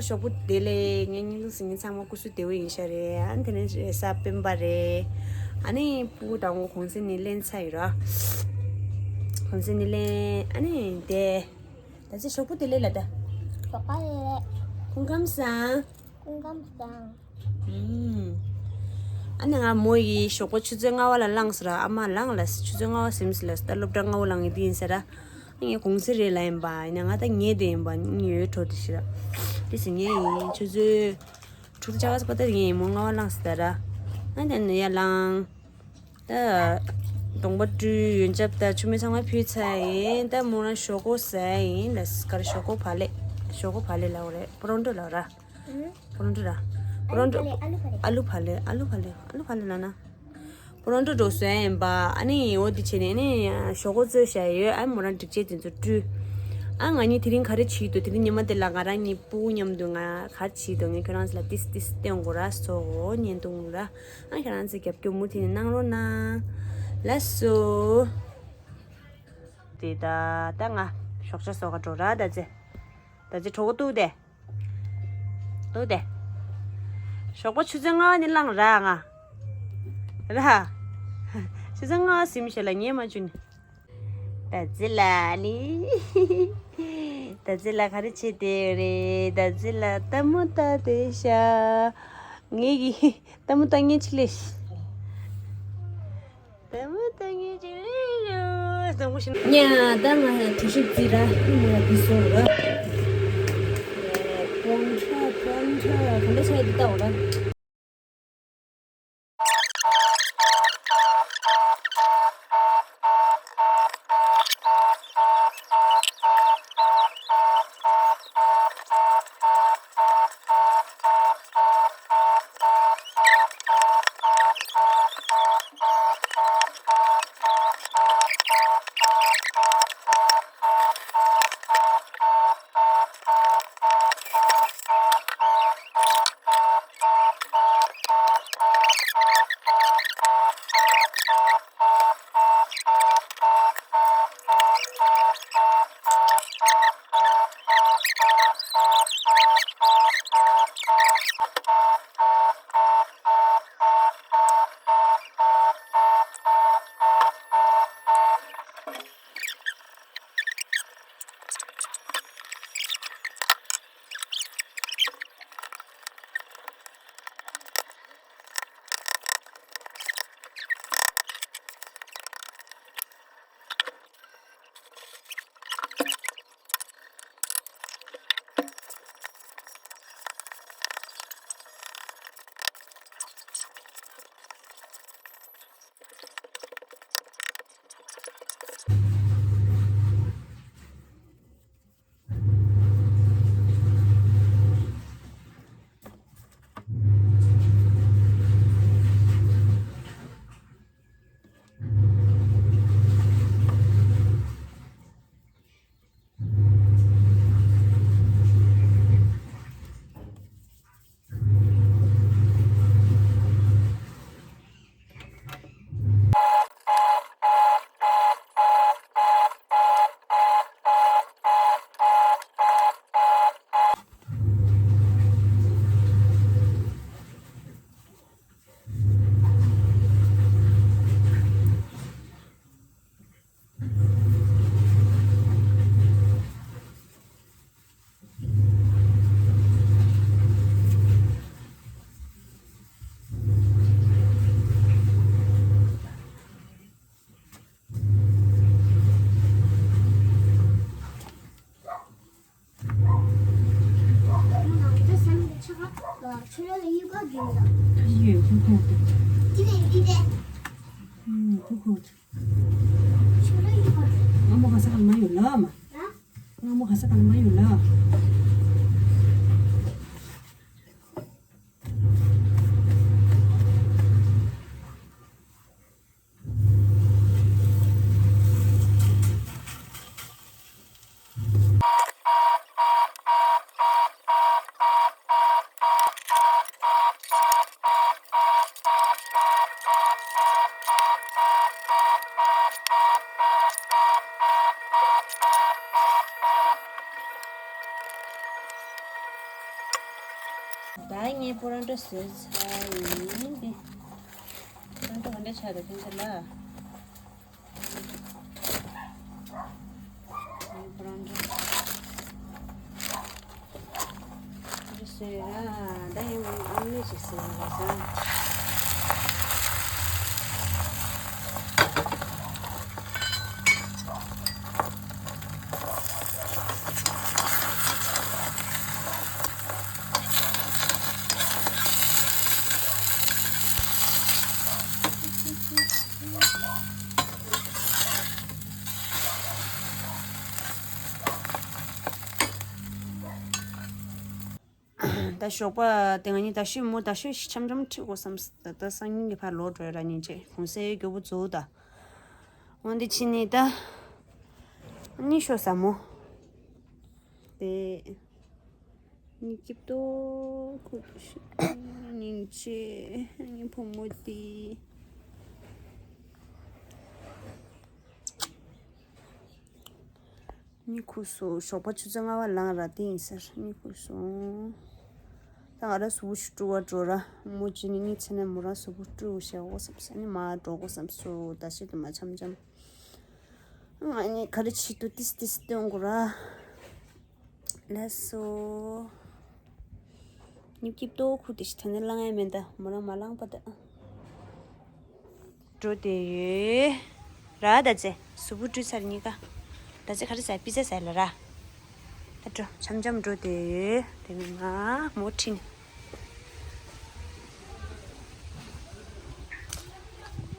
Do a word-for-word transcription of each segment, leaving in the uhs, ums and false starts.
ཞོགས་པ་བདེ་ལེགས། ངའི་སྙིང་ལུས་སུ་ངའི་ཚང་མ་སྐུ་གཟུགས་བདེ་པོ་ཡིན་ཤག་རེད། ཨ་ནི་དེ་ནས་རེས་གཟའ་སྤེན་པ་རེད། ཨ་ནི་སྤུ་གུ་དང་པོ་གུང་སེང་ནས་ལེན་ཚར་ཡོད་ར། གུང་སེང་ནས་ལེན། ཨ་ནི་དེ། ད་ཚེ་ཞོགས་པ་བདེ་ལེགས་ལ་ད། ཞོགས་པ་བདེ་ལེགས། སྐུ་ཁམས་བཟང་། སྐུ་ཁམས་བཟང་། ཨུམ། ཨ་ནི་ང་མོ་ཡིས་ཞོགས་པ་ཆུ་ཚོད་ལྔ་པ་ལ་ལངས་ཟེར་ར། ཨ་མ་ལངས་ལ། ཆུ་ཚོད་ལྔ་པ་ཟིན་ཟེར་ལ། ད་སློབ་གྲྭ་ལྔ་པ་ལ་ངེས་དེ་ཡིན་ཟེར་ར། ངས་གུང་སེང་རེད་ལབ་ཡིན་པ། ཡིན་ན་ང་ད་ཉལ་བསྡད་ཡིན་པ། ཡོད་འགྲོ་དེ་ཤི་ར། དེ་སི་ཉལ་ཡིན། ཆུ་ཚོད་དྲུག་ཆ་ག་ས་པ་ད་ངས་མོ་ལྔ་པ་ལངས་ཟེར་ད་ར། ཨ་ནི་ཡ་ལངས། ད་གདོང་པ་བཀྲུས། ཡོན་ཆབ་དང་མཆོད་མེ་ཚང་མ་ཕུལ་ཚར་ཡིན། ད་མོ་རང་ཞོག་ཁོག་ཟ་ཡིན་ལ། ག་རེ་ཞོག་ཁོག་བག་ལེབ། ཞོག་ཁོག་བག་ལེབ་ལབ་རེད། པོ་རོན་ཊོ་ལབ་ར། ཨུ། པོ་རོན་ཊོ་ར། པོ་རོན་ཊོ། ཨ་ལུ་བག་ལེབ། ཨ་ལུ་བག་ལེབ། ཨ་ལུ་བག་ལེབ། ཨ་ལུ་བག་ལེབ། ཨ་ལུ་བག་ལེབ་ལབ་ན། པོ་རོན་ཊོ་འགྲོ་སོང་ཡིན་པ། ཨ་ནི་འོ་དེ་བྱས་ནས་ཨ་ནི་ཞོག་ཁོག་བཙོས་བཞག་ཡོད། ཨ་མོ་རང་སྒྲིག་ཆས་དེ་ཚོ་བཀྲུས། ཨ་ང་གཉིས་དེ་རིང་ག་རེ་བྱེད་འདུག་དེ་རིང་ཉི་མ་དེ་ལ་ང་རང་གཉིས་སྤུ་གུ་མཉམ་དུ་ང་ག་རེ་བྱེད་འདུག་ངས་ཁྱོད་རང་ཚོ་ལ་ཏིས་ཏིས་སྟོན་དགོས་ར་སོ། བརྙན་ཐུང་ར། ཨ་ཁྱེད་རང་ཚོས་རྒྱབ་སྐྱོར་མུ་མཐུད་ནས་གནང་རོགས་གནང་། ལགས་སོ། དེ་ད་ད་ང་ཞོགས་ཇ་བཟོ་ག་འགྲོ་ར། ད་ཚེ་ད་ཚེ་གྲོད་ཁོག་ལྟོགས་དེ། ལྟོགས་དེ། ཞོགས་པ་ཆུ་ཚོད་ལྔ་ནས་ལངས་ར་ང་། ར། ཆུ་ཚོད་ལྔ་ཟིན་ཤག་ལ་ཉལ་མ་བཅུག་ནི། ད་ཚེ་ལ་ནི། ད་ཚེ་ལ་ག་རེ་བྱེད་དེ་རེད། ད་ཚེ་ལ་ལྟད་མོ་ལྟ་དེ་ཤག་ངེད་ཀྱི་ལྟད་མོ་ལྟ་ངེད་ཅིག་ལས། ལྟད་མོ་ལྟ་ངེད་ཅིག་ལས་ཡོད། ལྟད་མོ་ཞིག་ཉ་ད་ང་གྲོ་ཞིབ་རྩིས་ར། ཁྱི་མོ་ལ་འདི་བཟོ་ར། པོན་ཁྲ་པོན་ཁྲ་ག་འདྲ་ཆགས་འདི་ལྟ་འོ་ར། ང་མོ་ག་ས་ག་ལ་མ་ཡོད་ལ་མ། ང་མོ་ག་ས་ག་ལ་མ་ཡོད་ལ། ངས་པོ་རོན་ཊ་བཟོས་ཚར་ཡིན་འདི། པོ་རོན་ཊ་ག་འདྲ་ཆགས་འདུག་ཁྱེད་ཚོ་ལ། ངས་པོ་རོན་ཊ་འདི་བཟོས་ར། ད་ཡང་ཨོམ་ལེ་ཅིག་བཟོས་ཡིན་པ་བཟོས། ད་ཞོགས་པ་དེ་ང་གཉིས་ད་ཤོད་མོ་ད་ཤོད་ཤི་འཆམ་འཆམ་ཁྲིད་དགོས་བསམ། ད་ད་སང་ཉིན་གྱི་ཕར་ལོག་འགྲོ་ཡ་ར་ཉིན་བྱེད་གུང་སེང་མགྱོགས་པོ་འཛུགས་ད། འོན་ཏེ་ཕྱི་ནས་ད་གཉིད་ཤོར་ས་མོ། དེ། གཉིད་སྐྱིད་ཏོ་ཁུག་ཏོ་ཤི། སྙིང་རྗེ། ངའི་བུ་མོ་དེ། གཉིད་ཁུག་སོང་། ཞོགས་པ་ཆུ་ཚོད་ལྔ་པ་ལངས་ར་དེ་ཡིན་ཟེར། གཉིད་ཁུག་སོང་། ད་ང་རང་གཟུགས་པོ་ཞིག་བཀྲུ་བ་འགྲོ་ར། མོ་ཅི་ནི་གཉིད་ཚད་ནས་མོ་རང་གཟུགས་པོ་བཀྲུ་བྱ་དགོས་བསམ་ས་ནི་མ་འགྲོ་དགོས་བསམ་སོང་། ད་ཤི་དུ་མ་འཆམ་འཆམ། ང་གཉིས་ག་རེ་བྱེད་དུ་ཏིས་ཏིས་སྟོན་དགོས་ར། ལགས་སོ། གཉིད་སྐྱིད་ཏོ་ཁུག་ཏོ་ཤི། ད་ནི་ལངས་ཡ་མེད་ད། མོ་རང་མ་ལངས་པ་ད། འགྲོ་བསྡད་ཡོད་ར། ད་ཚེ་གཟུགས་པོ་བཀྲུས་ཚར་གཉིས་ཀ། ད་ཚེ་ག་རེ་ཟ། པི་ཛ་ཟ་ལ་ར། ད་འགྲོ་འཆམ་འཆམ་འགྲོ་བསྡད་ཡོད། དེ་ནི་ང་མོ་ཁྲིད་ནས།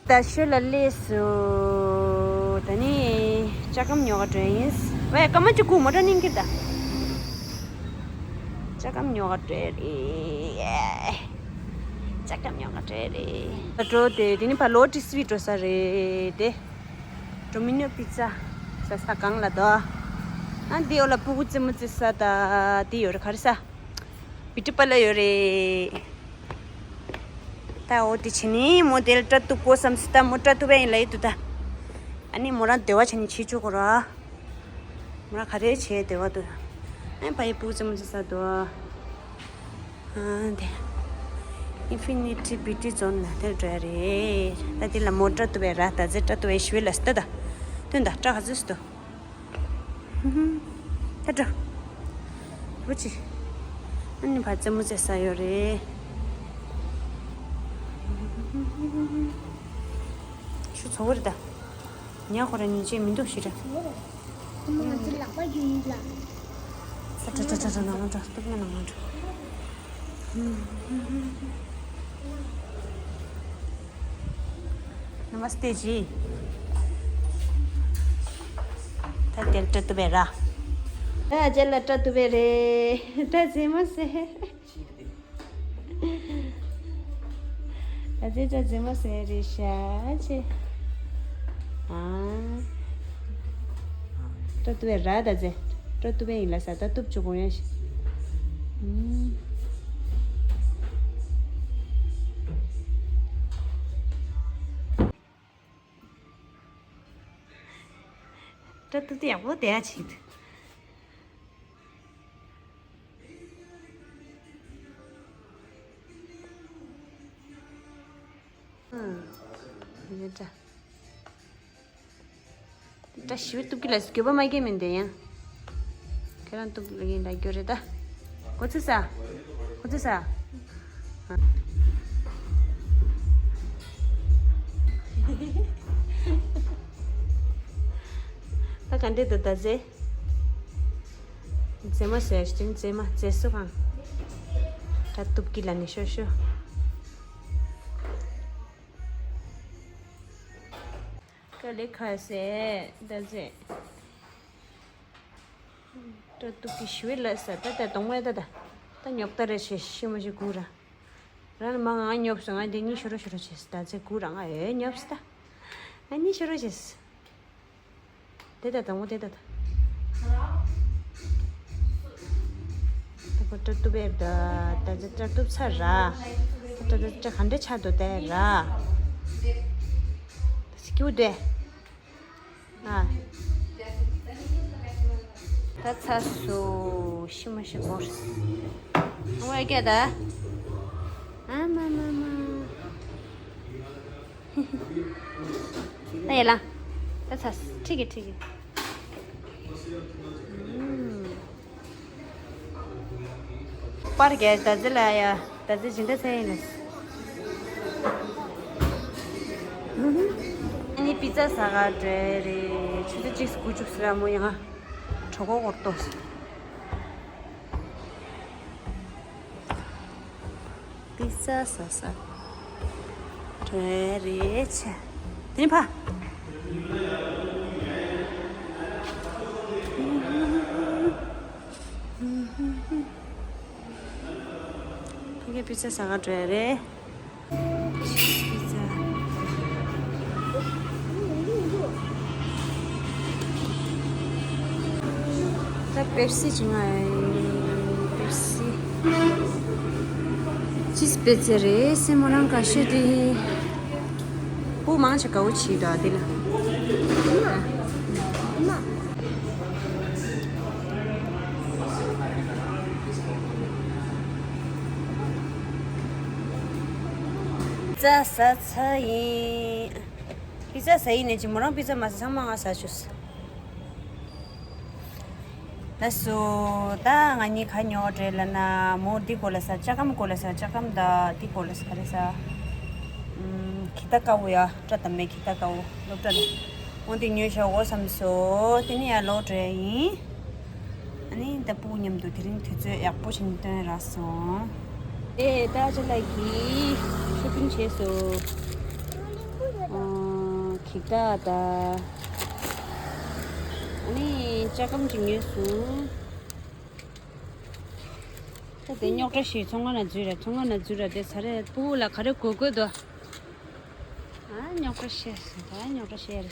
ད་ཤོད་ལ་སླེབས་སོང་། ད་ནི་ལྕགས་སྒམ་ཉོ་ག་འགྲོ་ཡིན། ཝེ་སྐར་མ་གཅིག་སྒུག་མོ་ཊ་སྙིང་གི་ད། ལྕགས་སྒམ་ཉོ་ག་འགྲོ་ཡ་རེད། ལྕགས་སྒམ་ཉོ་ག་འགྲོ་ཡ་རེད། ད་འགྲོ་དེ་དེ་ནི་ཕར་ལོ་ཏི་སི་བི་འགྲོ་ས་རེད་དེ། ཌོ་མི་ནོ་པི་ཛ་ཟ་ས་གང་ལ་དོ། ཨ་དེ་འོག་ལ་ཕྲུ་གུ་རྩེད་མོ་རྩེ་ས་ད་དེ་ཡོད་རེད། ག་རེ་ཟ། བི་ཏི་པ་ལ་ཡོད་རེད། ད་འོ་དེ་བྱས་ནི་མོ་དེ་ལ་སྐྲ་གཏུབ་དགོས་བསམ་སོང་། ད་མོ་སྐྲ་གཏུབ་པ་ཡིན་ལབ་ཡོད་འདུག་ད། ཨ་ནི་མོ་རང་འདོད་པ་བྱས་ནི་བྱེད་ཆོག་གོ་ར། མོ་རང་ག་རེ་བྱེད་འདོད་པ་འདུག་ཨ་ནི་ཕ་ཡི་ཕྲུ་གུ་རྩེད་མོ་རྩེ་ས་འདུག་ཨ་དེ། ཨིན་ཕི་ནི་ཊི་བི་ཡུ་ཊི་ཛོན་ལ་དེར་འགྲོ་ཡ་རེད། ད་དེ་ལ་མོ་སྐྲ་གཏུབ་པ་ཡིན་ར། ད་ཚེ་སྐྲ་གཏུབ་པ་ཡིན་ཞུ་བའི་ལ་སྟ་ད། སྟོན་ད་སྐྲ་ག་ཚོད་སྟོན། ཧུམ་ཧུམ། ད་འགྲོ། བུ་ཅི། ཨ་ནི་ཕར་རྩེད་མོ་རྩེ་ས་ཡོད་རེད། ཆུ་ཚ་བོ་རེད་ད། ཉ་ཁོ་ར་ཉིན་བྱེད་མི་འདུག་ཞེ་དྲག་ཁོ་མོ་ང་ཚོའི་ལག་པ་རྒྱུ་ཡིན་ལ། ད་ད་ད་ད་ནང་ལ་འགྲོ། སྟོབས་ན་ནང་ལ་འགྲོ། ནམ་སྟེ་ཅི། ད་དེར་སྐྲ་གཏུབ་པ་ཡིན་ར། ད་རྗེས་ལ་སྐྲ་གཏུབ་པ་རེད། ད་རྫི་མ་ཟེར། ད་རྫི་ད་རྫི་མ་ཟེར་རེད་ཤག་ཅེ། ཨ། སྐྲ་གཏུབ་པ་ར་ད་རྫི། སྐྲ་གཏུབ་པ་ཡིན་ལ་ས་ད་གཏུབ་བཅུག་གོ་ཡ་ཤི། ཨུམ། སྐྲ་གཏུབ་དེ་ཡག་པོ་བསྡད་ཡ་ཆེད་དུ། ཨུམ། ཡོད་འདྲ། སྐྲ་ཞིབ་གཏུབ་ཀྱི་ལ་འགྱོད་པ་མ་སྐྱེས་མིན་དེ་ཡང་། ཁྱེད་རང་གཏུབ་ལ་ཡིན་ལ་འགྱོད་རེད་ད། གོ་ཚོད་ས། གོ་ཚོད་ས། ད་ག་འདྲས་འདུག་ད་ཟེ། མཛེས་མ་ཟེར་ཞིང་མཛེས་མ་མཛེས་སུ་གང་། སྐྲ་གཏུབ་ཀྱི་ལ་ནི་ཤོ་ཤོ། དཀའ་ལས་ཁག་སེ་ད་ཟེ། སྐྲ་གཏུབ་ཀྱི་ཞུ་བའི་ལ་ས་ད་ད་གདོང་པ་ད་ད། ད་ཉོབ་ད་རེ་ཞེ་ཤི་མ་ཞིག་གུ་ར། རང་ལ་མ་ང་ཉོབ་སོང་། ང་འདི་གཉིས་ཤོ་རོ་ཤོ་རོ་བྱེད་སི་ད་ཚེ་གུ་ར་ང་ཨེ་ཉོབ་སི་ད། ང་གཉིས་ཤོ་རོ་བྱེད་སི། དེ་ད་དང་པོ་དེ་ད་ད། ད་ཁོ་སྐྲ་གཏུབ་པའི་ད་ད་ཚེ་སྐྲ་གཏུབ་ཚར་ར། ད་ད་སྐྲ་ག་འདྲ་ཆགས་འདུག་དེ་ར། ད་ཚེ་ཀྱུ་དེ། ཨ། ད་ཚར་སོང་། ཤི་མ་ཤི་བོར། ང་སྐད་ད། ཨ་མ་མ་མ། ད་ཡ་ལ། ད་ཚ། ཁྲིག་གི་ཁྲིག་གི། ཨུམ། པར་རྒྱག་ད་ཟི་ལ་ཡ། ད་ཟི་སྦྱིན་བདག་ཚེ་ཡིན་ལ། ཨ་ནི་པི་ཙ་ཟ་ག་འགྲོ་རེད། ཆུ་ཚོད་གཅིག་དགུ་བཅུ་ཟེར་མོ་ཡང་གྲོད་ཁོག་འགོར་ཏོ། པི་ཙ་ཟ་ས་འགྲོ་རེད་ཆ། དེ་ནི་ཕ། ཕ་གི་པི་ཙ་ཟ་ག་འགྲོ་ཡ་རེད། ད་པེབ་སི་བྱིན་ང་ཡིན། པེབ་སི། ཅི་སྤེ་ཚེ་རེད་སེ་མོ་རང་ག་ཤོད་དེ། སྤུ་མང་ཆེ་དགའ་བོ་བྱེད་འདུག་དེ་ལ། པི་ཙ་ཟ་ཚར་ཡིན། པི་ཙ་ཟ་ཡིན་ནས་ཅི་མོ་རང་པི་ཙ་མ་ཟ་ཚང་མ་ང་ཟ་བཅུག་ལགས་སོ། ད་ང་གཉིས་ག་ཉོ་རེད་ལབ་ན། མོ་འདི་གོ་ལ་ཟ། ལྕགས་སྒམ་གོ་ལ་ཟ། ལྕགས་སྒམ་ད་འདི་གོ་ལ་ཟ། ག་རེ་ཟ། ཨུམ། གི་ཏ་དཀར་པོ་ཡ། སྐྲ་དམ་མེད་གི་ཏ་དཀར་པོ་སློབ་གྲྭ་ལ། འོ་འདི་ཉོས་བཞག་གོ་བསམ་སོང་། དེ་ནས་ཡར་ལོག་འགྲོ་ཡ་ཡིན། ཨ་ནི་ད་སྤུ་གུ་མཉམ་དུ་དེ་རིང་དུས་ཚོད་ཡག་པོ་ཞིག་སྟོན་རག་སོང་། ཨེ་ད་ཅི་ལ་གི་ཤོ་པིང་བྱས་སོང་། ཨ། གི་ཏ་ད། ཨ་ནི་ལྕགས་སྒམ་ཅིག་ཉོས་སོང་། ད་དེ་རྙོག་དྲ་ཞིག་ཚོང་ཁང་ལ་འཛུལ་ར། ཚོང་ཁང་ལ་འཛུལ་ར་དེ་ཚ་རེད། སྤུ་གུ་ལ་ག་རེ་དགོས་དགོས་འདུག་ཨ་རྙོག་དྲ་བཤད་སོང་། ད་རྙོག་དྲ་བཤད་རེད།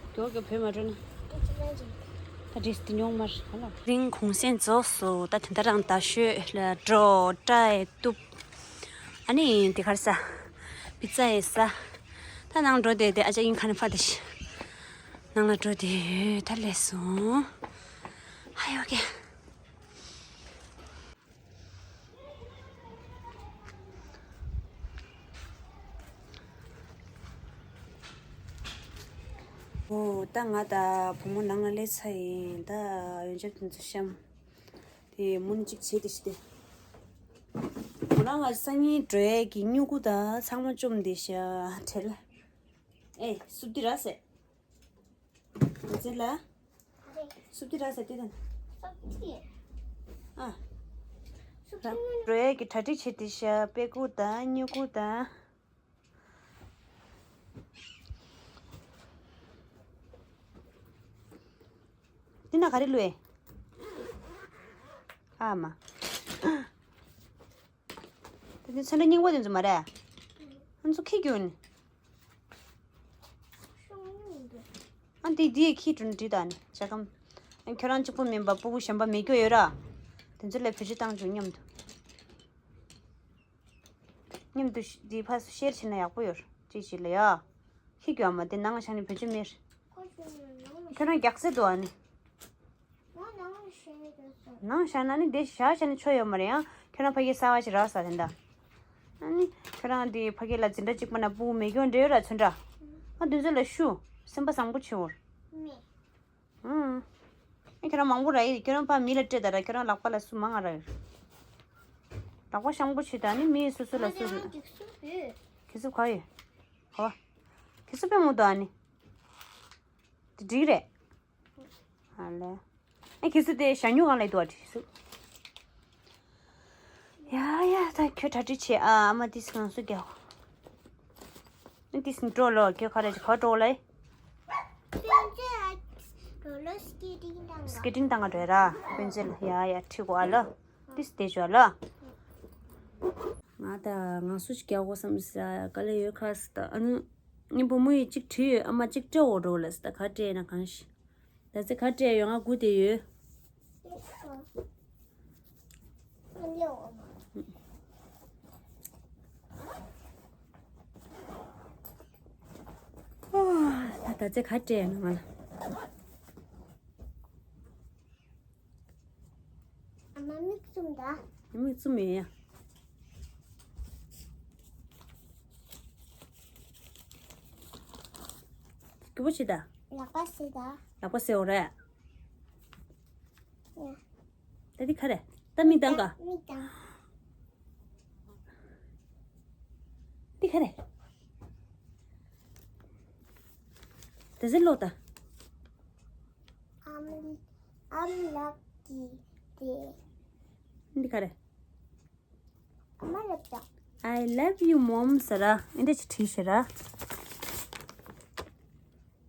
མགྱོགས་མགྱོགས་བུད་མ་འགྲོ་ན། ད་འདྲེས་དེ་རྙོག་མ་རེད་ཧ་ལ། དེ་རིང་གུང་སེང་རྫོགས་སོང་། ད་དེ་འདྲ་རང་ད་ཤོད་ལ་འགྲོ། སྐྲ་ཡི་གཏུབ། ཨ་ནི་དེ་ག་རེ་ཟ། པི་ཙ་ཡི་ཟ། ད་ནང་འགྲོ་དེ་དེ་ཨ་ཅག་ཡིན་ཁ་ནས་ཕ་དེ་ཤི། ནང་ལ་འགྲོ་དེ་ཡོད། ད་ལས་སོང་། ཧ་ཡོ་ཀེ། འོ་ད་ང་དང་བུ་མོ་ནང་ལ་སླེབས་ཚར་ཡིན། ད་ཡོན་ཆབ་དེ་ཚོ་བཤམས། དེ་མུ་ནི་གཅིག་བྱས་ཏེ་ཤི་སྟེ། ཁོ་རང་ང་སང་ཉིན་འགྲོ་ཡས་ཀྱི་སྨྱུ་གུ་དང་ཚང་མ་བཅོམ་བསྡད་ཤག་བྲེལ། ཨེ་སུབ་དེ་ར་ཟེ། ཟེ་ལ། སུབ་དེ་ར་ཟེ་དེ་དང་། ཨ། འགྲོ་ཡས་ཀྱི་གྲ་སྒྲིག་བྱས་ཏེ་ཤག་དཔེ་ཁུག་དང་སྨྱུ་གུ་དང་། འདི་ན་ག་རེ་བླུགས་ཨེ། ཨ་མ། དེ་ཚོན་ཁྲ་རྙིང་པ་དེ་ཚོ་མ་རེད། ང་ཚོ་ཁྱི་རྒྱུག་ནི། ཨ་འདི་འདི་ཁྱི་དྲུང་འདྲི་དང་ནི་ཇ་ཁམ། ཨ་ཁྱོད་རང་གཅིག་པུ་མིན་པ་སྤུ་གུ་གཞན་པ་མེད་རྒྱུ་ཡོད་ར། དེ་ཚོ་ལ་བེད་སྤྱོད་བཏང་བྱུང་མཉམ་དུ། མཉམ་དུ་ཤ་འདི་ཕར་ཤེར་བྱས་ན་ཡག་པོ་ཡོད་རེད་ཅིག་ཅིག་ལ་ཡ། ཁྱི་རྒྱུག་ཨ་མ་དེ་ནང་ང་ཆ་ནི་བེད་སྤྱོད་མེད་རེད། ཁྱོད་རང་རྒྱག་སེ་འདུག་ཨ་ནི། ནང་བཞག་ན་ནི་འདི་བཞག་བྱས་ནས་ཆོ་ཡོད་མ་རེད། ཡང་ཁྱོད་རང་ཕ་གིའི་གསར་བ་ཞིག་རག་ས་དེ་འདྲ། ཨ་ནི་ཁྱོད་རང་འདི་ཕ་གི་ལ་འཛིན་གྲྭ་གཅིག་པ་ན་སྤུ་གུ་མེད་རྒྱུ་འདྲ་ཡོད་ར་ཚོན་ཁྲ། ཨ་དེ་ཚོ་ལ་ཞུ། སེམས་པ་བཟང་པོ་བྱེད་འོར། ཨང་། ཨ་ཁྱོད་རང་མང་པོ་རག་ཡིན། ཁྱོད་རང་ཕ་མི་ལ་སྤྲད་ད་ར་ཁྱོད་རང་ལག་པ་ལ་སུ་མང་ང་རག་ཡོད། ལག་པ་བཟང་པོ་བྱེད་ད་ནི་མི་སུ་སུ་ལ་སུ། གི་སུ་ག་ཡོད། ག་བ། གི་སུ་པའི་མོ་དོ་ཨ་ནི། དེ་འགྲིག་རེད། ཨ་ལེ། ཨེ་ཁྱེད་ཚོ་དེ་ཞ་སྨྱུག་གང་ལ་འདུག་ཨ་དྲིས་སུ། ཡ་ཡ་ད་ཁྱོད་གྲ་སྒྲིག་བྱེད་ཨ། ཨ་མ་དེས་ང་སུ་རྒྱག་ཨ་དེས་འགྲོ་ལོ། ཁྱོད་ག་རེ་ག་འགྲོ་ལེ། སི་ཀེ་ཊིང་བཏང་ག་འགྲོ་ར་དཔོན་ཚེ་ལ། ཡ་ཡ་ཁྲིད་གོ་ཨ་ལོ། དེས་དེ་ཞོ་ལོ། ང་ད་ང་སུ་ཞིག་རྒྱག་གོ་བསམ་ས་ག་ལེ་ཡོད་ཁ་སི་ད། ཨ་ནི་ངའི་བུ་མོ་ཡིས་གཅིག་བྲིས་ཡོད། ཨ་མ་གཅིག་སྤྲད་འོ་འགྲོ་ལ་སི་ད་ག་སྤྲད་ན་གང་ཤི། ད་ཚེ་ག་སྤྲད་ཡོད། ང་སྒུག་བསྡད་ཡོད། ཨོ། ད་ད་ཚེ་ག་སྤྲད་ཡོད་ང་ལ། ཨ་མ་མིག་བཙུམ་ད། རྩུབ་མོ་ཡིན་ཡ། སྐྱིད་པོ་བྱེད་ད། ལག་པ་བཟས་ད། ལག་པ་བཟས་འོ་རེད། ཡ། ད་འདི་ག་རེ། ད་མིག་གདངས་ག། མིག་གདངས། འདི་ག་རེ། དེ་ཚེ་ལོག་ད། I'm I'm lucky day. འདི་ག་རེ། ཨ་མ་ལབ་ད། I love you mom ཟེར་ར། འདི་འདྲ་ཅིག་བྲིས་ཤེས་ར།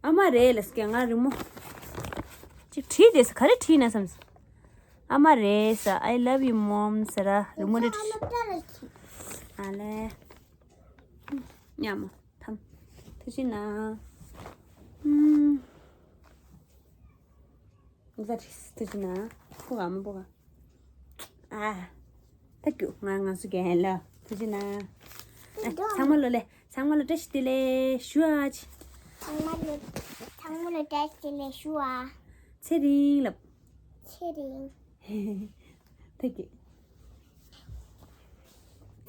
ཨ་མ་རེད་ལབ་ཀྱི་ང་རི་མོ་ཅིག་བྲིས་དེ་ག་རེ་བྲིས་ན་བསམ། ཨ་མ་རེད་ཟེར། I love you mom ཟེར་ར། རི་མོ་འདི་བྲིས། ཨ་མ་ལབ་ད་ལབ་ཀྱི། ཨ་ལེ། ཉམས་མོ་ཐམ། ཐུགས་རྗེ་གནང་། ཨུམ། ང་ཚ་ཁྲིས་ཐུགས་རྗེ་གནང་། ཕུ་ག་མ་ཕུ་ག། ཨ། ད་ཀྱུ་ང་ང་སུ་གན་ལ་ཐུགས་རྗེ་གནང་། ཨ། ཚང་མ་ལོ་ལེ། ཚང་མ་ལོ་བཀྲ་ཤིས་བདེ་ལེགས་ཞུ་ཨ་ཅི། ཚང་མ་ལོ། ཚང་མ་ལོ་བཀྲ་ཤིས་བདེ་ལེགས་ཞུ་ཨ། ཚེ་རིང་ལབ། ཚེ་རིང་། ཐུགས་རྗེ།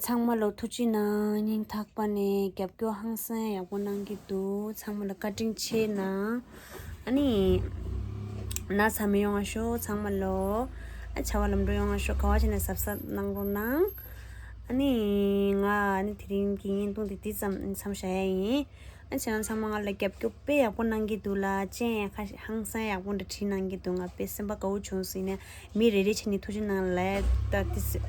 ཚང་མ་ལོ་ཐུགས་རྗེ་གནང་། སྙིང་ཐག་པ་ནས་རྒྱབ་སྐྱོར་ཧང་སང་ཡག་པོ་གནང་གི་འདུག་ཚང་མ་ལོ་བཀའ་དྲིན་ཆེ་གནང་། ཨ་ནི། ན་ཚ་མི་ཡོང་བ་ཤོག་ཚང་མ་ལོ། ཨ་བྱ་བ་ལམ་འགྲོ་ཡོང་བ་ཤོག་ག་བ་བྱས་ནས་གཟབ་གཟབ་གནང་རོགས་གནང་། ཨ་ནི། ང་ཨ་ནི་དེ་རིང་གི་བརྙན་ཐུང་དེ་འདི་ཙམ་མཚམས་བཞག་ཡ་ཡིན། ཨ་ཁྱེད་རང་ཚང་མ་ང་ལ་རྒྱབ་སྐྱོར་དཔེ་ཡག་པོ་གནང་གི་འདུག་ལ་ཅན་ཡ་ཁ་ཧང་སང་ཡག་པོ་འདྲ་བྲིས་གནང་གི་འདུག་ང་དཔེ་སེམས་པ་དགའ་བོ་བྱུང་སོང་། ཡིན་ནའི་མི་རེ་རེ་བྱས་ནས་ཐུགས་རྗེ་གནང་ལབ་ད་ཏི་སི།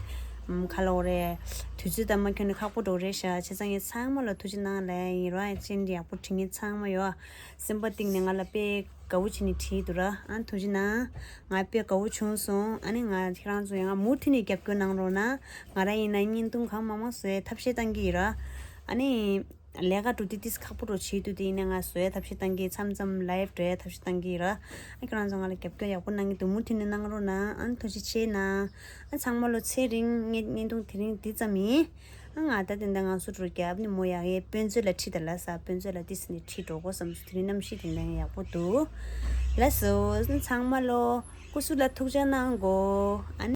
ཨམ་ཁ་ལོ་རེད། དུས་ཚོད་དང་མ་འཁྱོལ་ནས་ཁག་པོ་འགྲོ་རེད་ཤག་བྱས་ཙང་ངས་ཚང་མ་ལ་ཐུགས་རྗེ་གནང་ལབ་ཡིན་རོགས། ཅན་འདི་ཡག་པོ་བྲིས་མཁན་ཚང་མ་ཡོད། སེམས་པ་གཏིང་ནས་ང་ལ་དཔེ་དགའ་བོ་བྱས་ནས་བྲིས་འདུག་ར། ཨ་ཐུགས་རྗེ་གནང་། ང་དཔེ་དགའ་བོ་བྱུང་སོང་། ཨ་ནི་ང་ཁྱེད་རང་ཚོ་ཡང་མུ་མཐུད་ནས་རྒྱབ་སྐྱོར་གནང་རོགས་གནང་། ང་རང་ཡིན་ན་བརྙན་ཐུང་གང་མང་མང་བཟོ་ཡའི་ཐབས་ཤེས་བཏང་གི་ཡིན་ར། ཨ་ནི། ལས་ཀ་འགྲོ་དུས་ཏིས་ཁག་པོ་འགྲོ་བྱེད་དུས་དེ་ཡིན་ན་ང་བཟོ་ཡ་ཐབས་ཤེས་བཏང་གི་མཚམས་མཚམས་ལའེབ་འགྲོ་ཡ་ཐབས་ཤེས་བཏང་གི་ར། ཨ་ཁྱེད་རང་ཚོ་ང་ལ་རྒྱབ་སྐྱོར་ཡག་པོ་གནང་གི་འདུག་མུ་མཐུད་ནས་གནང་རོགས་གནང་། ཨ་ཐུགས་རྗེ་ཆེ་གནང་། ཨ་ཚང་མ་ལོ་ཚེ་རིང་། ངའི་བརྙན་ཐུང་དེ་རིང་འདི་ཙམ་ཡིན། ཨ་ང་ད་དེ་འདྲ་ང་སུ་འགྲོ་རྒྱབ་ནི་མོ་ཡག་ཡེ་དཔེ་མཛོད་ལ་ཁྲིད་ད་ལ་ས་དཔེ་མཛོད་ལ་ཏིས་ནས་ཁྲིད་འགྲོ་དགོས་བསམ་སོང་། དེ་རིང་གནམ་གཤིས་དེ་འདྲ་ཡག་པོ་འདུག་ལགས་སོ། ཚང་མ་ལོ་སྐུ་གཟུགས་ལ་ཐུགས་ཅག་གནང་གོ་ཨ་ནི།